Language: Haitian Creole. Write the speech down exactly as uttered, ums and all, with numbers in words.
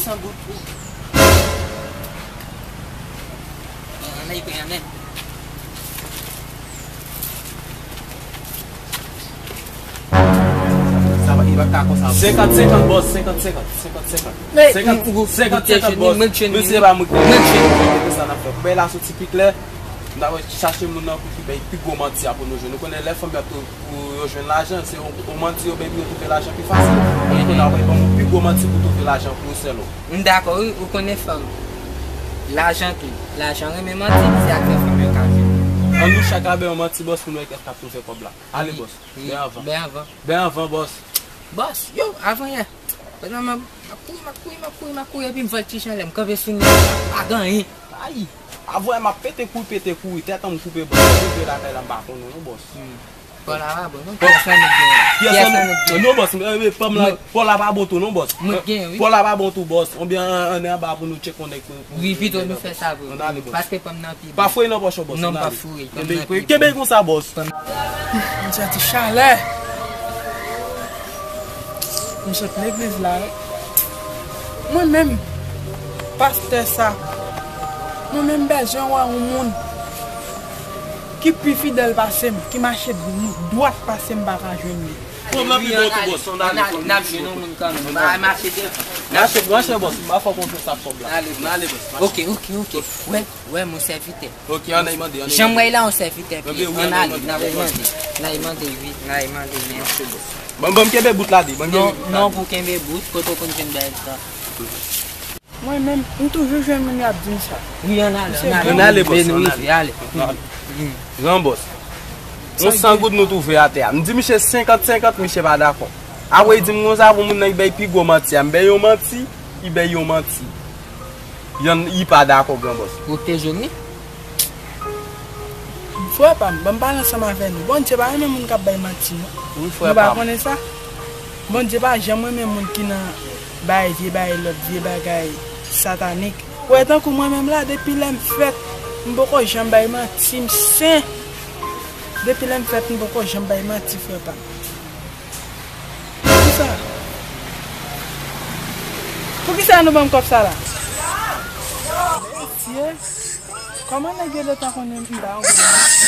An bout ou. An, an, an, Sa pa, li pa ka konsa. Senkant senkant, bòs, senkant senkant, senkant senkant. Senkant senkant, bòs. Mesye, se pa mwen ki te sa n ap fè. Pou bay la soti pi klè, n ap chache moun nan pou ki bay pi gwo manti a pou nou jwenn. Nou konnen lè fanm yo ap tou pou yo jwenn lajan, se yon, yon manti yo bay pou yo twouve lajan pi fasil. Kounye a w pral ban m yon pi gwo manti pou twouve lajan pou yon sèl ou. M dakò wi, ou konnen fanm. Lajan tou. Lajan renmen manti, se sa k fè fanm yo ka jwenn. Ann nou chak la bay yon manti bòs pou nou wè kiyès k ap twouve kòb la. Ale bòs. Ben avan. Ben avan. Ben avan bòs. Bòs, yo, avan yè. Pandan m ap kouri, m ap kouri, m ap kouri, m ap kouri, epi m vòltije anlè, m kanpe sou nèg la, pa gen anyen. Ay! Avwè m ap pete kouri, pete kouri, tèt an m koupe bòs. Mwen rive lakay la m pa konnen non bòs. Paw la pa bon non, pyès lan nou t genyen. Pyès lan nou t genyen. Non bòs, eh, eh, pa m la, paw la pa bon tou non bòs. Mwen t genyen wi. Paw la pa bon tou bòs. Oubyen ann anba pou nou tcheke yon nèg pou. Wi, pito nou fè sa vre. Ann ale bòs. Paske pa m nan pye. Pa foure nan pòch ou bòs. Non, m pa foure, pa m nan pye. Kenbe konsa bòs. M santi chalè. M sot legliz la wi. Mwen menm, pastè sa, mwen menm bezwen wè yon moun ki pi fidèl pase m, ki mache dwat pase m, m pa ka jwenn li. Pwoblèm pi bon tou bòs, ann ale. N ap jwenn yon moun kanmenm. Mache devan. Mache, mache bòs, m pa fè w konfyans ak kòb la. Ale bòs. Oke, oke, oke. Wè, wè, mon sèvitè. Ok, ann al mande, ann al mande. Jan m wè l la, yon sèvitè pye. Ann ale, n al mande. N al mande, wi, n al mande, mèsi. Ban, ban m kenbe bout la di, ban m kenbe bout la di. Non, non, pou kenbe bout, kote w konn jwenn bagay sa. Mwen menm, m toujou jwenn moun yo ap di m sa. Wi, ann ale, ann ale. Ann ale, bòs, ann ale. Ale. Gran bòs. Yon san goud nou twouve atè a. M di misye senkant senkant, misye pa dakò. Apre li di m konsa pou moun nan ki bay pi gwo manti a. M bay yon manti, li bay yon manti. Yon, li pa dakò, gran bòs. Ou te jwenn li? Frè pa m, ban m pale ansanm avè nou. Bondye pa renmen moun k ap bay manti, non. Wi, frè pa m. Nou pa konnen sa? Bondye pa janm renmen moun ki nan bay vye bay lòt vye bagay satanik. Ou wè tankou mwen menm la, depi lè m fèt, m poko janm bay manti, m sen. Depi lè m fèt, m poko janm bay manti, frè pa m. Poukisa? Poukisa nou ban m kòb sa la? Mesye, kòman nèg yo gentan konnen m ba yo gwo manti?